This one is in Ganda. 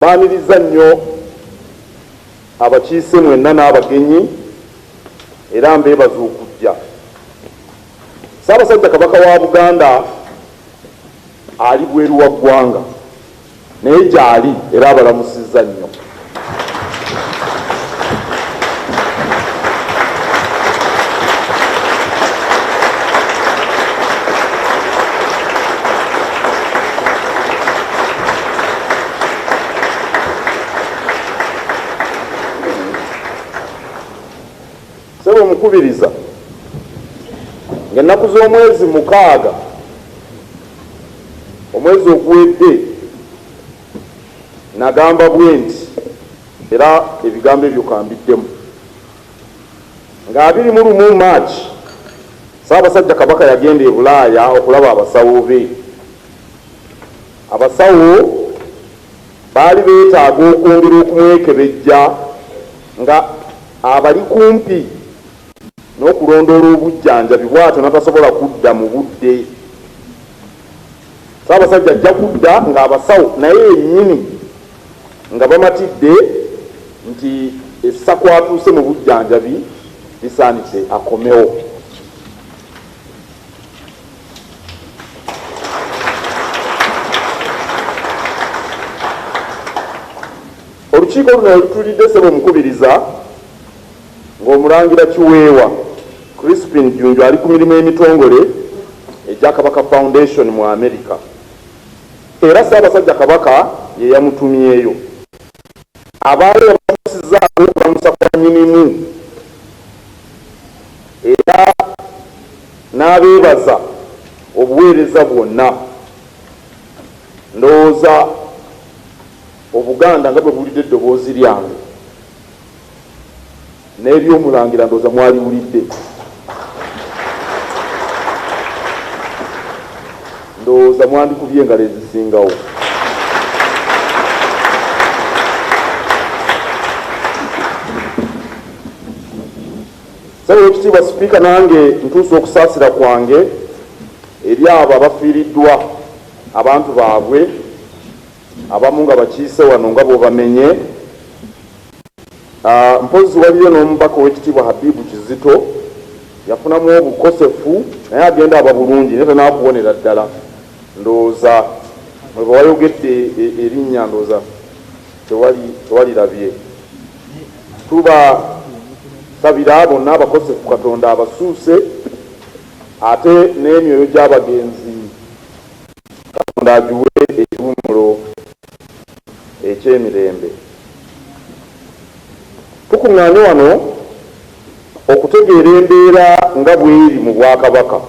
Mbaaniriza nnyo abakiise mwenna n'abagenyi era mbeebaza okujja. Ssaabasajja Kabaka wa Buganda ali bweru wa ggwanga naye gyali era abalamusizza nnyo. Ssebo omukubiriza, ng'ennaku z'omwezi 6 omwezi oguwedde nagamba bwenti era ebigambo ebyo kambiddemu. Nga 21 March, Ssaabasajja Kabaka yagenda e Bulaaya okulaba abasawo be. Abasawo baali beetaaga okwongera okumwekebejja nga abali kumpi n'okulondoola obujjanjabi bwatyo natasobola kudda mu budde. Ssaabasajja ajja kudda ng'abasawo naye yennyini nga bamatidde nti essa kw'atuuse mu bujjanjabi lisaanidde akomewo. Olukiiko luno lutulidde ssebo omukubiriza ng'omulangira Kiweewa Crispin Jjunju ali ku mirimu emitongole egya Kabaka Foundation mu Amerika era Ssaabasajja Kabaka ye yamutumyeyo. Abaayo yabalamusizzaako okulamusa kwa Nnyinimu era n'abeebaza obuweereza bwonna. Ndowooza Obuganda nga bwe buwulidde eddoboozi lyange n'ery'Omulangira ndowooza mwaliwulidde. Ndowooza mwandikubye engalo ezisingawo. Ssebo Oweekitiibwa Sipiika nange ntuusa okusaasira kwange eri abo abafiiriddwa abantu baabwe abamu nga bakiise wano nga bw'obamenye. Mpozzi waliyo n'omubaka Owekitiibwa Habibu Kizito yafunamu obukosefu naye agenda aba bulungi naye tanakuwonera ddala ndowooza mwe bwewayogedde erinnya ndowooza tewalirabye. Tubasabira bonna abakosefu Katonda abasuuse ate n'emyoyo gy'abagenzi Katonda agiwe ekiwummulo eky'emirembe. Tukuŋŋaanye wano okutegeera embeera nga bw'eri mu Bwakabaka.